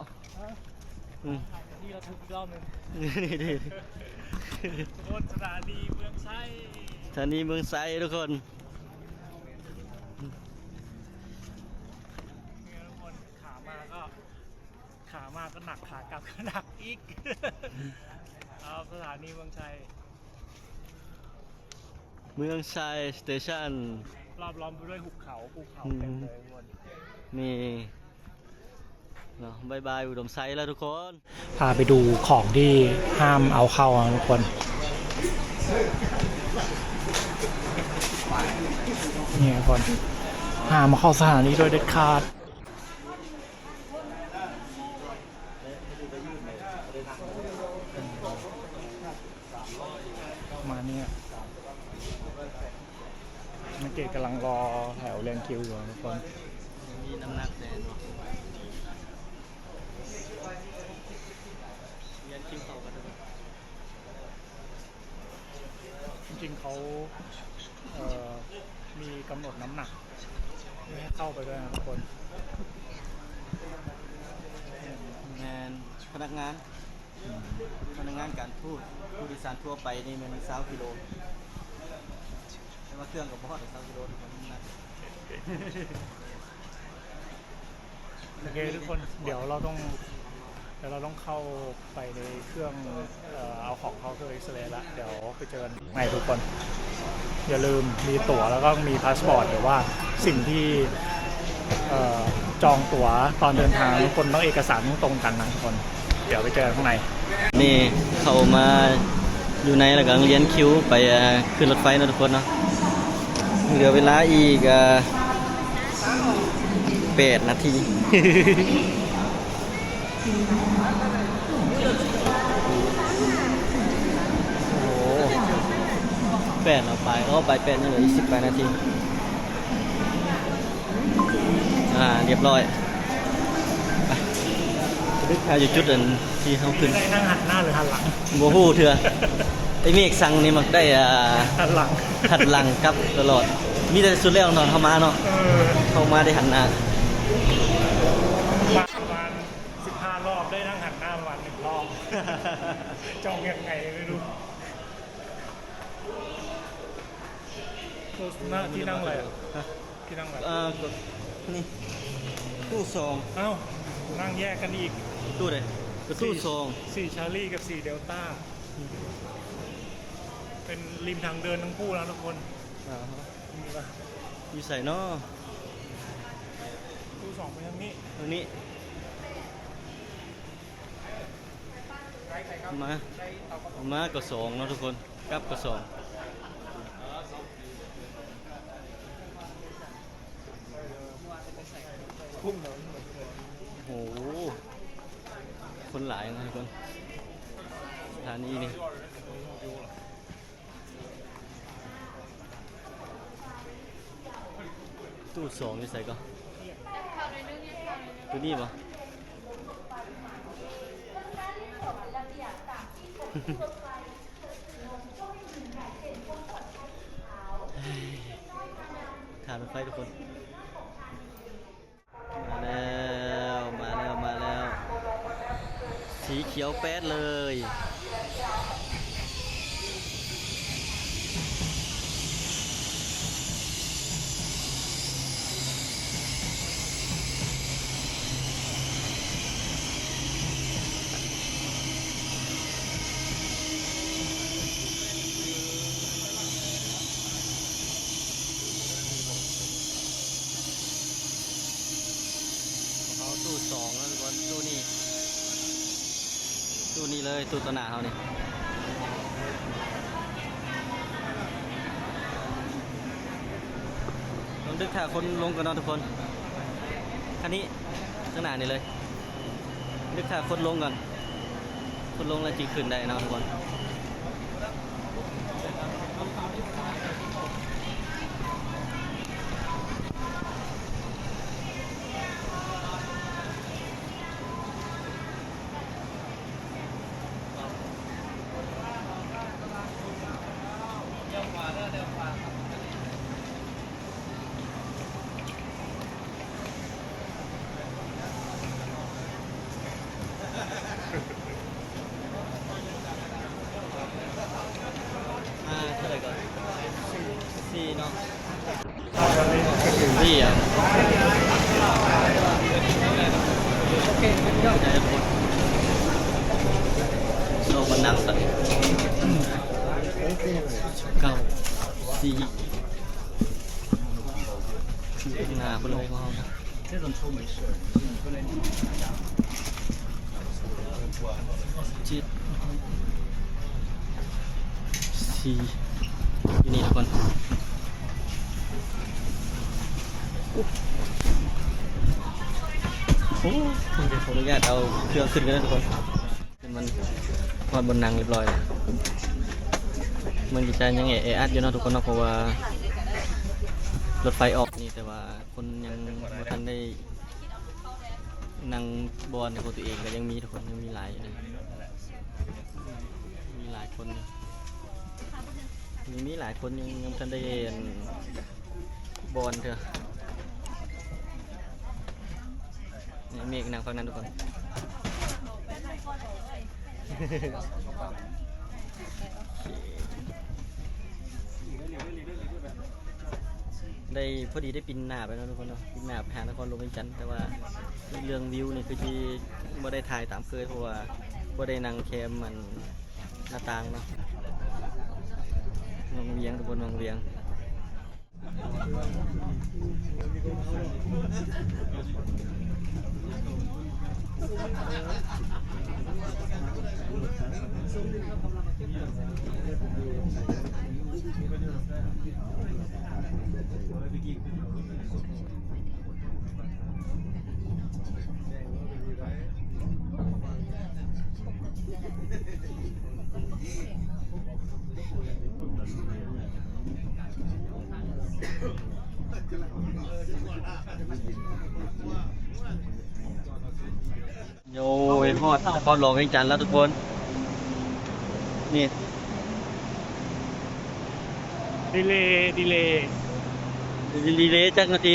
ເອີ ອືມ ນີ້ລະຖືກອີກລອບໜຶ່ງ. ນີ້ ນີ້ ທຸກຄົນ ສະຖານີເມືອງໄຊ ສະຖານີເມືອງໄຊທຸກຄົນ. ນີ້ທຸກຄົນ ຂາມາກໍ ຂາມາກໍໜັກ ຂາກັບກໍໜັກອີກ. ເອົາ ສະຖານີເມືອງໄຊ ເມືອງໄຊສະເຕຊັນ ລອບລ້ອມໄປດ້ວຍຫຸບເຂົາ ພູເຂົາເຕັມເລີຍທຸກຄົນ. ນີ້ເນາະ ບາຍບາຍອຸດົມໄຊແລ້ວທຸກຄົນ. ພາໄປດູຂອງທີ່ຫ້າມເອົາເຂົ້ານະທຸກຄົນ. ນີ້ທຸກຄົນ ຫ້າມເອົາເຂົ້າສະຖານີໂດຍເດັດຂາດ. ປະມານນີ້ ເມື່ອກີ້ກຳລັງລໍແຖວລຽນຄິວຢູ່ທຸກຄົນ. ມີນ້ຳໜັກແດ່ເນາະ ລຽນຄິວເຂົ້າກັນທຸກຄົນ. ຈິງໆ ເຂົາ ເອີ ມີກຳນົດນ້ຳໜັກໃຫ້ເຂົ້າໄປດ້ວຍນະທຸກຄົນ. ແມ່ນ ພະນັກງານ ອືມ ພະນັກງານການທູດ ຜູ້ໂດຍສານທົ່ວໄປນີ້ແມ່ນຊາວກິໂລ ແຕ່ວ່າເຄື່ອງກໍບໍ່ຮອດຊາວກິໂລ ນ້ຳໜັກ. ໂອເຄທຸກຄົນ ດຽວເຮົາຕ້ອງ ດຽວເຮົາຕ້ອງເຂົ້າໄປໃນເຄື່ອງ ເອີ ເອົາຂອງເຂົ້າເຄື່ອງເອັກສະເຣລະ ດຽວໄປເຈີກັນໃໝ່ທຸກຄົນ. ຢ່າລືມມີຕົ໋ວ ແລ້ວກໍມີພາສປອດ ຫຼືວ່າສິ່ງທີ່ ເອີ ຈອງຕົ໋ວຕອນເດີນທາງ ທຸກຄົນຕ້ອງເອກະສານຕ້ອງຕົງກັນນະທຸກຄົນ. ດຽວໄປເຈີກັນຂ້າງໃນ. ນີ້ເຂົ້າມາຢູ່ໃນ ແລ້ວກໍລຽນຄິວໄປ ເອີ ຂຶ້ນລົດໄຟເນາະທຸກຄົນເນາະ. ເຫຼືອເວລາອີກ ເອີ ແປດນາທີ. ໂອ້ ແປດແລ້ວປາຍ ໂອ້ ປາຍແປດ ຍັງເຫຼືອອີກສິບປາຍນາທີ. ອ່າ ລຽບຮ້ອຍ ໄປ ຖ້າຢູ່ຈຸດອັນທີ່ເຮົາຂຶ້ນ ໄດ້ນັ່ງຫັນໜ້າ ຫຼື ຫັນຫຼັງ ບໍ່ຮູ້ເທື່ອ. ໄອ້ເມກສັງນີ້ມັກໄດ້ ອ່າ ຫັນຫຼັງ ຫັນຫຼັງກັບຕະຫຼອດ. ມີແຕ່ສຸດແລ້ວເນາະ ເຮົາມາເນາະ ເອີ ເຮົາມາໄດ້ຫັນໜ້າ ປະມານສິບຫ້າລອບ ໄດ້ນັ່ງຫັນໜ້າປະມານໜຶ່ງລອບ. ຈອງຍັງໄງໄມ່ຮູ້. ໂຄສະນາທີ່ນັ່ງແຫຼະ ຮະ? ທີ່ນັ່ງແຫຼະ ເອີ ກໍນີ້ ຕູ້ສອງ. ອ້າວ ນັ່ງແຍກກັນອີກ. ຕູ້ໃດ? ກໍຕູ້ສອງ ສີ່ຊາລີກັບສີ່ເດລຕ້າ ເປັນລິມທາງເດີນທັງຄູ່ແລ້ວທຸກຄົນ. ອ່າຮະ ຢູ່ໃສເນາະ? ຕູ້ສອງໄປທາງນີ້ ທາງນີ້. ມາ ມາກໍສອງເນາະທຸກຄົນ ກັບກໍສອງ. ໂອ້ໂຫ ຄົນຫຼາຍນະທຸກຄົນ ສະຖານີນີ້. ຕູ້ສອງຢູ່ໃສກໍ? ໂຕນີ້ບໍ່? ຖ້າລົດໄຟທຸກຄົນ. ມາແລ້ວ ມາແລ້ວ ມາແລ້ວ. ສີຂຽວແປດເລີຍ. ເຮົາຕູ້ສອງແລ້ວທຸກຄົນ, ຕູ້ນີ້ ຕູ້ນີ້ເລີຍ, ຕູ້ຕໍ່ໜ້າເຮົານີ້. ຕ້ອງດຶກຖ້າຄົນລົງກ່ອນເນາະທຸກຄົນ. ຄັນນີ້ ຂ້າງໜ້ານີ້ເລີຍ. ດຶກຖ້າຄົນລົງກ່ອນ, ຄົນລົງແລ້ວຈຶ່ງຂຶ້ນໄດ້ເນາະທຸກຄົນ. ອ່າ ເທົ່າໃດກ່ອນ? ສີ່ເນາະ. ນີ້ອ່ະ ໂລກມັນໜັກສັດ ເກົ້າ ສີ່ ໜ້າເພິ່ນເລີຍຂອງເຮົານະ. ເຈັດ ສີ່ ຢູ່ນີ້ທຸກຄົນ. ໂອ້ ເພິ່ນຈະຂໍອະນຸຍາດເອົາເຄື່ອງຂຶ້ນກັນເດີທຸກຄົນ. ມັນຮອດບ່ອນນັ່ງຮຽບຮ້ອຍແລ້ວ. ເມືອງຈີຈານຍັງແອອັດຢູ່ເນາະທຸກຄົນເນາະ, ເພາະວ່າລົດໄຟອອກນີ້ ແຕ່ວ່າຄົນຍັງບໍ່ທັນໄດ້ ນັ່ງບ່ອນຂອງຕົວເອງກໍຍັງມີທຸກຄົນ, ຍັງມີຫຼາຍຢູ່ນະ, ມີຫຼາຍຄົນຢູ່, ຍັງມີຫຼາຍຄົນ ຍັງ ຍັງບໍ່ທັນໄດ້ອັນບ່ອນເທື່ອ. ນີ້ເມກນັ່ງຝັ່ງນັ້ນທຸກຄົນ. ໄດ້ ພໍດີໄດ້ປິ່ນໜ້າໄປເນາະທຸກຄົນເນາະ, ປິ່ນໜ້າໄປຫານະຄອນຫຼວງວຽງຈັນ, ແຕ່ວ່າເລື່ອງວິວນີ້ຄືຊິບໍ່ໄດ້ຖ່າຍຕາມເຄີຍ ເພາະວ່າບໍ່ໄດ້ນັ່ງແຄມອັນໜ້າຕ່າງເນາະ. ວັງວຽງທຸກຄົນ, ວັງວຽງ. ໂອ້ຍ ຮອດນະຄອນຫຼວງວຽງຈັນແລ້ວທຸກຄົນ. ນີ້ ດີເລ ດີເລ ດີເລຈັກນາທີ?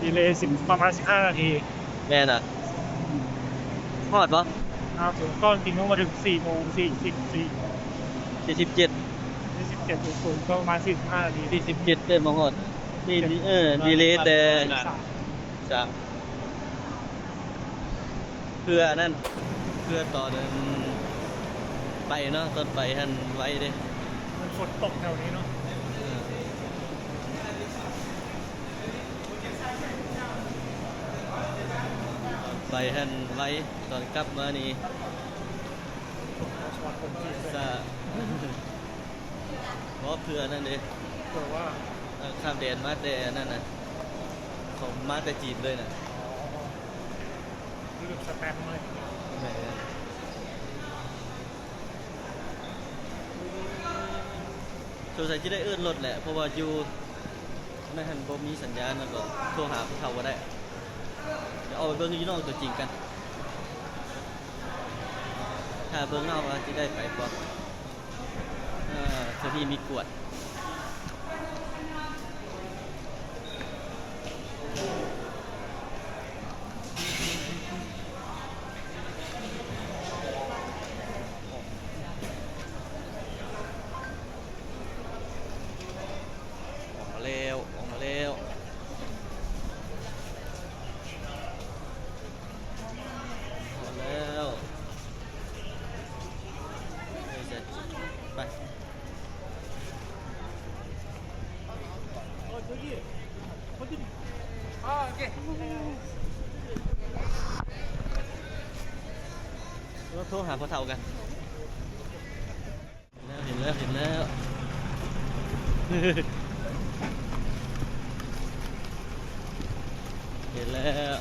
ດີເລສິບ ປະມານສິບຫ້ານາທີ. ແມ່ນອະ? ຮອດບໍ່? ມາເຖິງກ່ອນສີ່ໂມງ, ມາເຖິງສີ່ໂມງສີ່ສິບສີ່ ສີ່ສິບເຈັດ ສີ່ສິບເຈັດ ກໍປະມານສີ່ສິບຫ້ານາທີ, ສີ່ສິບເຈັດ ເອີ້ນມາຮອດ. ດີ ເອີ ດີເລແຕ່ ສາມ ເພື່ອອັນນັ້ນ ເພື່ອຕອນໄປເນາະ, ຕອນໄປຫັ້ນໄວເດ້. ມັນຝົນຕົກແຖວນີ້ເນາະ. ເອີ ໄປຫັ້ນໄວ, ຕອນກັບມານີ້ຊ້າ. ບໍ່ ເພື່ອນັ້ນເດ້, ເພື່ອວ່າ ເອີ ຂ້າມແດນມາແຕ່ນັ້ນນະ, ເຂົາມາແຕ່ຈີນເລີຍນະ. ຄືສະແຕັມເລີຍ. ແມ່ນ. ສົງໄສຈະໄດ້ເອີ້ນລົດແຫຼະ, ເພາະວ່າຢູ່ນັ້ນຫັ້ນບໍ່ມີສັນຍານ ແລ້ວກໍໂທຫາຜູ້ເຖົ້າບໍ່ໄດ້. ດຽວເອົາໄປເບິ່ງຢູ່ນອກຕົວຈິງກັນ, ຖ້າເບິ່ງເນາະວ່າຊິໄດ້ໄປບໍ່. ເອີ ເທື່ອນີ້ມີກວດ. ເ ໂທຫາພໍ່ເຖົ້າກັນ. ເຫັນແລ້ວ ເຫັນແລ້ວ ເຫັນແລ້ວ ເຫັນແລ້ວ.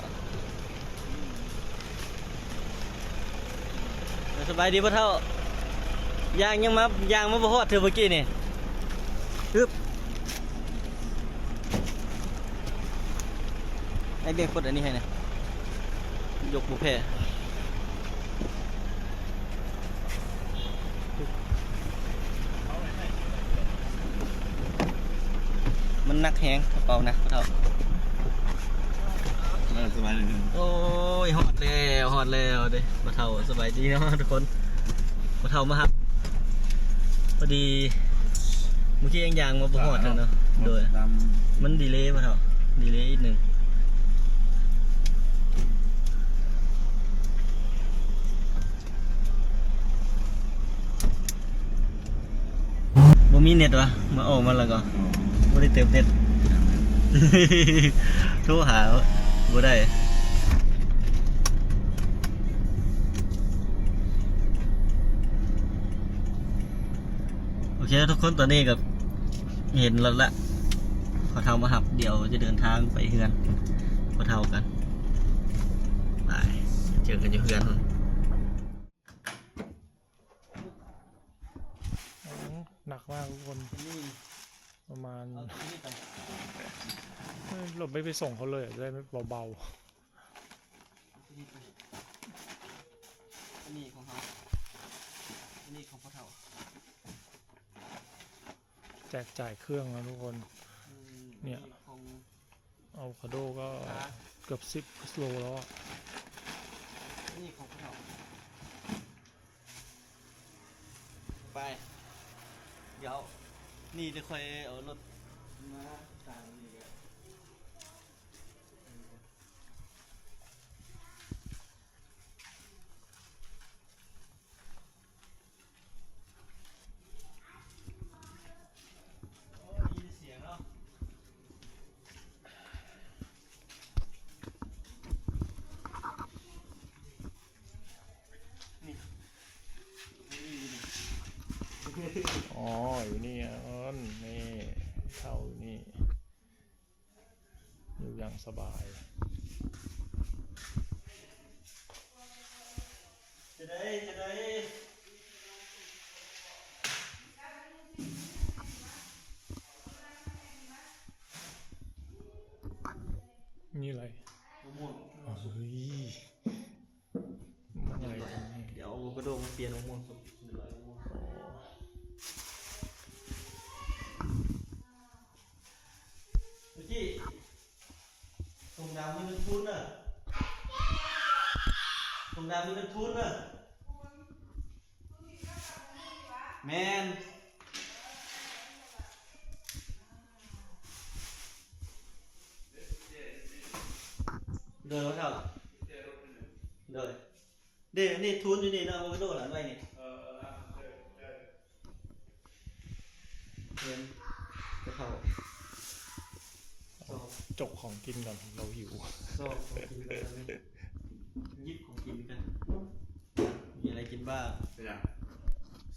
ສະບາຍດີພໍ່ເຖົ້າ. ຍ່າງ ຍັງມາ ຍ່າງມາບໍ່ຮອດເທື່ອເມື່ອກີ້ນີ້. ຮຶບ ໃຫ້ເບັກກົດອັນນີ້ໃຫ້ແດ່ ຍົກບໍ່ແພ້. ມັນໜັກແຮງ ກະເປົາໜັກເຖົ້າ. ເອີ ສະບາຍດີ. ໂອ້ຍ ຮອດແລ້ວ ຮອດແລ້ວເດ້ພໍ່ເຖົ້າ. ສະບາຍດີເນາະທຸກຄົນ. ພໍ່ເຖົ້າມາຮັບ ພໍດີ ເມື່ອກີ້ຍັງຍ່າງມາບໍ່ຮອດເທື່ອເນາະ. ໂດຍ ມັນດີເລພໍ່ເຖົ້າ ດີເລອີກໜຶ່ງ. ບໍ່ມີເນັດຫວາ? ມາອອກມາແລ້ວກໍ ອໍ ບໍ່ໄດ້ເຕີມເນັດ ໂທຫາບໍ່ໄດ້. ໂອເຄທຸກຄົນ ຕອນນີ້ກໍເຫັນລົດລະ ພໍ່ເຖົ້າມາຮັບ. ດຽວຈະເດີນທາງໄປເຮືອນພໍ່ເຖົ້າກັນ. ໄປ ເຈີກັນຢູ່ເຮືອນ. ໂອ້ ໜັກມາກທຸກຄົນ. ປະມານ ເອົາຕົວນີ້ໄປ ເອີ ລົດໄປ ໄປສົ່ງເຂົາເລີຍ ຈະໄດ້ເບົາໆ. ເອົາຕົວນີ້ໄປ ອັນນີ້ຂອງເຮົາ ອັນນີ້ຂອງພໍ່ເຖົ້າ. ແຈກຈ່າຍເຄື່ອງນະທຸກຄົນ. ອືມ ເນຍ ອັນນີ້ຂອງ ອາໂວຄາໂດກໍ ອ່າ ເກືອບສິບໂລແລ້ວອະ. ນີ້ຂອງເຂົາ. ໄປ ດຽວ ນີ້ຈະຄ່ອຍເອົາລົດມາກາງນີ້. ອໍ ຢູ່ນີ້ ເອີ ນີ້ເຖົ້າຢູ່ນີ້. ຢູ່ຢ່າງສະບາຍ. ຈະໄດ້ ຈະໄດ້ ມີໄລ ມະມ່ວງ ເອີຍ ມະມ່ວງໄລ ດຽວເອົາອາໂວຄາໂດມາປ່ຽນ ມະມ່ວງສຸກ ເປັນໄລ ມະມ່ວງ. ໂອເຄ ຖົງດຳນີ້ມັນທູນເດີ ຖົງດຳນີ້ມັນທູນເດີ. ແມ່ນ ໂດຍ ພໍ່ເຖົ້າ ໂດຍ. ເດ້ ອັນນີ້ທູນຢູ່ນີ້ເນາະ ອາໂວຄາໂດຫຼັງໄວ້ນີ້ ເອີ ເອີ ເອີ ເອີ ເຫັນ ກະເທົາ ເອົາ ເອົາ ຈົກຂອງກິນກ່ອນ ເຮົາຫິວ ຊອກຂອງກິນກ່ອນ ຕອນນີ້ ຫຍິບຂອງກິນກັນ ມີອະໄລກິນບ້າງ ເປັນຫຍັງ?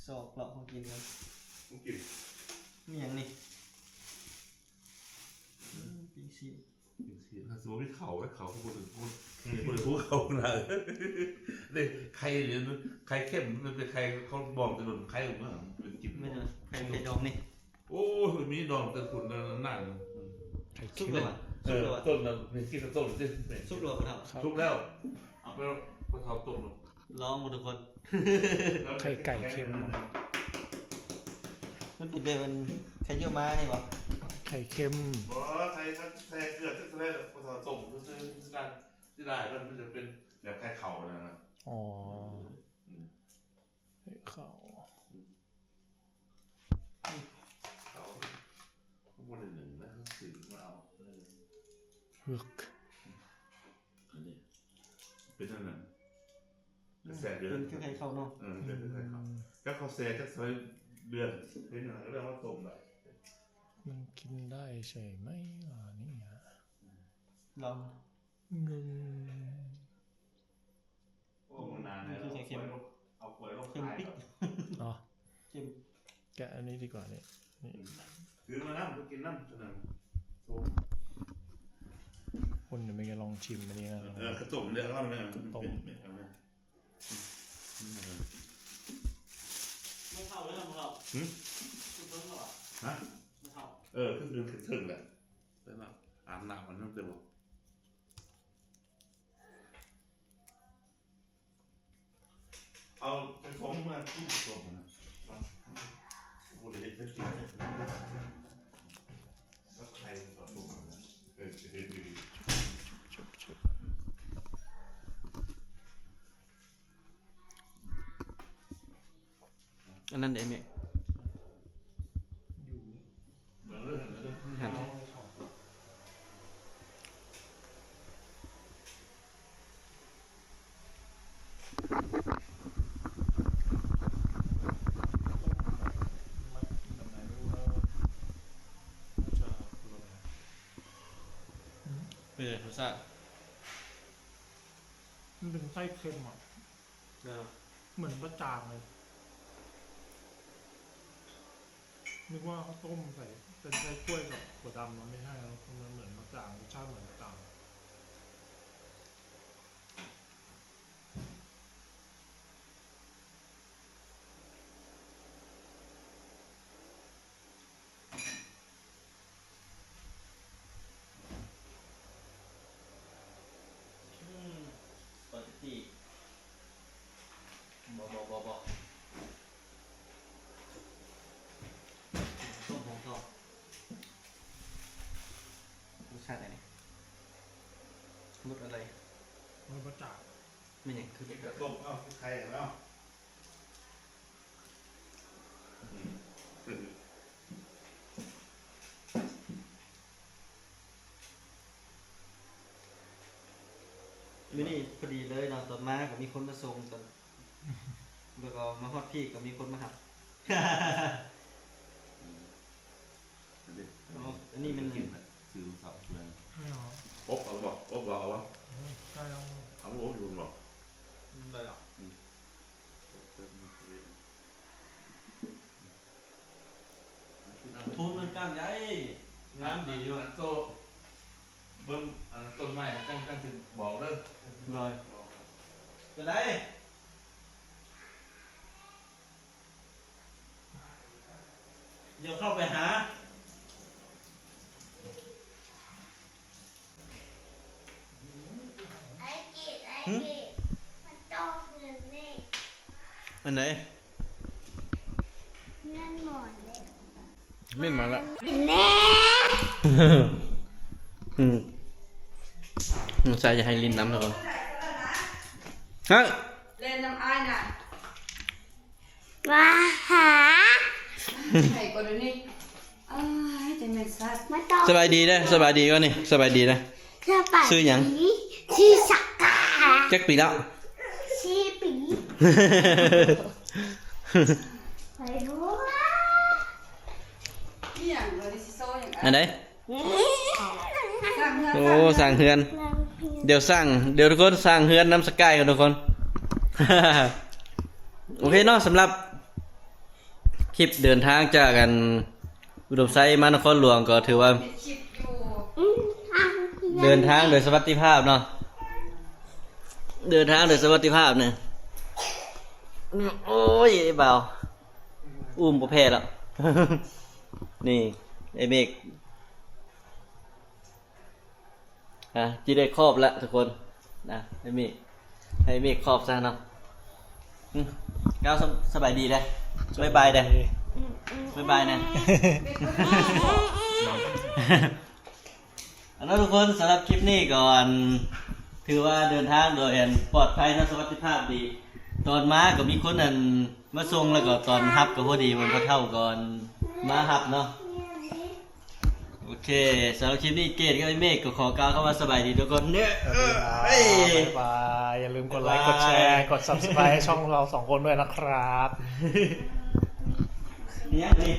ຊອກເລາະຂອງກິນກ່ອນ ຂອງກິນ ມີຫຍັງນີ້? ອືມ ປີ້ງຊີ້ນ ປີ້ງຊີ້ນ ຖ້າສົມມຸດມີເຂົ້າ ເຂົ້າຄືບໍ່ຖືກຄົນ ບໍ່ຖືກເຂົ້ານະ ເດ້ ໄຂ່ນີ້ ໄຂ່ເຄັມ ມັນເປັນໄຂ່ເຂົາບອງແຕ່ດົນ ໄຂ່ເມືອງ ເປັນກິນ ແມ່ນຫຍັງ? ໄຂ່ ໄຂ່ດອງນີ້ ໂອ້ຍ ມີດອງແຕ່ພຸ້ນນານ ອືມ ໄຂ່ເຄັມ ສຸກແລ້ວຫວາ? ເອີ ສຸກແລ້ວຫວາ? ຕົ້ນນະ ນີ້ກິນແຕ່ຕົ້ນຕິ ສຸກແລ້ວບໍ່ເຖົ້າ? ສຸກແລ້ວ ເອົາໄປ ພໍ່ເຖົ້າຕົ້ມ ລອງເບິ່ງທຸກຄົນ ໄຂ່ໄກ່ເຄັມ ມັນເປັນແບບ ມັນໄຂ່ເຍົມານີ້ບໍ່? ໄຂ່ເຄັມ ບໍ່ ໃສ່ ໃສ່ເກືອ ໃສ່ ໃສ່ ໃສ່ຕົ້ມຊື່ໆ ຊິໄດ້ ມັນຈະເປັນແບບໄຂ່ເຂົ້ານັ້ນນະ ອໍ ອືມ ໄຂ່ເຂົ້າ ອືມ ເຂົ້າ ບໍ່ໄດ້ໜຶ້ງນະ ຊື້ມາເອົາ ເອີ ເຮືອກ ອັນນີ້ ເປັນອັນນັ້ນ ແຊບເດືອນ ເປັນຄືໄຂ່ເຂົ້າເນາະ ເອີ ເປັນຄືໄຂ່ເຂົ້າ ອືມ ແລ້ວເຂົາແຊ່ຈັກຊອຍເດືອນ ເປັນຫຍັງກໍເລີຍເອົາມາຕົ້ມໄດ້ ມັນກິນໄດ້ໃຊ່ໄໝ ອັນນີ້ ລອງ ອືມ ໂອ້ ມື້ໜ້າ ນີ້ຄືໄຂ່ເຄັມ ຂ້ອຍບໍ່ ເອົາຖ້ວຍມາຂາຍ ເອີ ເອົາ ແກະອັນນີ້ດີກວ່ານີ້ ນີ້ ອືມ ຖືມານຳ ໄປກິນນຳ ອັນນັ້ນ ຄົນນີ້ແມ່ນກະລອງຊິມອັນນີ້ນະ ເອີ ເອີ ເຂົ້າຕົ້ມເດ້ ເອົານະ ຕົ້ມ ເອົານະ ອືມ ບໍ່ເຂົ້າເດີ ບໍ່ເຂົ້າ ຫືມ ຂຶ້ນເທິງແລ້ວຫວາ ຮະ ບໍ່ເຂົ້າ ເອີ ຂຶ້ນເທິງ ຂຶ້ນເທິງແຫຼະ ໄປມາອາບນ້ຳມັນເດີບໍ່. ເອົາໄປຂອງເມືອກິນສົມນະ ບໍ່ໄດ້ເຮັດຈັກທີ ກັບໄຂ່ສົມນະ ເອີ ຊິເຮັດດີໆ ອັນນັ້ນເດ້ແມ່ ເປັນໄງ ລົດຊາດ? ມັນເປັນໄສ້ເຄັມອະ. ເນາະ ເໝືອນປາຈາງເລີຍ ນຶກວ່າເຂົາຕົ້ມໃສ່ ເປັນໄສ້ກ້ວຍກັບຖົ່ວດຳເນາະ ໄມ່ໃຊ່ເນາະ ມັນເໝືອນປາຈາງ ລົດຊາດເໝືອນປາຈາງ. ອືມ ສະປາເກັດຕີ ບໍ່ ບໍ່ ບໍ່ ບໍ່ ຕົ້ມຂອງເຂົາ ລົດຊາດໃດນີ້ ລົດອັນໃດ? ລົດປາຈາງ ແມ່ນຫຍັງຄືເປັນ ເອົາ ຄືໄຂ່ເອົາ. ມື້ນີ້ພໍດີເລີຍເນາະ ຕອນມາກໍມີຄົນມາສົ່ງ ຕອນ ແລ້ວກໍມາຮອດພີ້ກໍມີຄົນມາຮັບ. ອັນນີ້ມັນ ຊື້ເຂົ້າເພື່ອນ ແນ່ນອນ ອົບເອົາບໍ່? ອົບບໍ່? ເອົາບໍ່? ອືມ ໄດ້ແລ້ວ ເອົາອົບຢູ່ບໍ່? ອືມ ໄດ້ແລ້ວ ອືມ ໂທນມັນກ້ານໃຫຍ່ ງາມດີຢູ່ ໂຕ ເບິ່ງອັນຕົ້ນໄມ້ຈັ່ງ ຈັ່ງຊິບອກເດີ ໂດຍ ຈັ່ງໃດ? ດຽວເຂົ້າໄປຫາ ຫຶ? ອັນໃດ? ເມັນມາແລ້ວ ເມັນມາແລ້ວ ແນ່ ອືມ ນ້ອງຊາຍຢາກໃຫ້ຫຼິ້ນນຳ ທຸກຄົນ ຮະ ຫຼິ້ນນຳອ້າຍນະ. ວ່າຫາ ໃຫ້ກ່ອນດຽວນີ້ ອ້າຍ ແຕ່ແມ່ນສັດ ມາຕໍ່ ສະບາຍດີເດີ ສະບາຍດີກ່ອນນີ້ ສະບາຍດີເດີ ສະບາຍ ຊື່ຫຍັງ? ຊື່ສັກກາ ຈັກປີແລ້ວ? ສີ່ປີ ໄປຮູ້ ອີຫຍັງ ອັນໃດ? ໂອ້ ສ້າງເຮືອນ ດຽວສ້າງ ດຽວທຸກຄົນສ້າງເຮືອນນຳສະກາຍກ່ອນທຸກຄົນ ໂອເຄເນາະ ສຳລັບຄລິບເດີນທາງຈາກອັນອຸດົມໄຊມານະຄອນຫຼວງ ກໍຖືວ່າເດີນທາງໂດຍສະຫວັດດີພາບເນາະ ເດີນທາງໂດຍສະຫວັດດີພາບນີ້ ໂອ້ຍ ເບົາ ອຸ້ມບໍ່ແພ້ແລ້ວ ນີ້ ໄອ້ເມກ ອ່າ ຊິໄດ້ຄອບລະທຸກຄົນນະ ໃຫ້ເມກ ໃຫ້ເມກຄອບຊະເນາະ ອືມ ກ້າວ ສະ ສະບາຍດີເດີ້ ບາຍບາຍເດີ້ ບາຍບາຍນະ ເອົາເນາະທຸກຄົນ ສຳລັບຄລິບນີ້ກໍ ອັນ ຖືວ່າເດີນທາງໂດຍ ອັນ ປອດໄພເນາະ ສະຫວັດດີພາບດີ ຕອນມາກໍມີຄົນ ອັນ ມາສົ່ງ ແລ້ວກໍຕອນຮັບກໍພໍດີ ເພິ່ນ ພໍ່ເຖົ້າກໍມາຮັບເນາະ ໂອເຄ ສຳລັບຄລິບນີ້ເກດກັບໄອ້ເມກກໍຂໍກ່າວຄຳວ່າສະບາຍດີທຸກຄົນເດີ້ ບາຍບາຍ ຢ່າລືມກົດໄລ ກົດແຊ ກົດ Subscribe ໃຫ້ຊ່ອງເຮົາສອງຄົນດ້ວຍນະຄັບ ມີຫຍັງນີ້?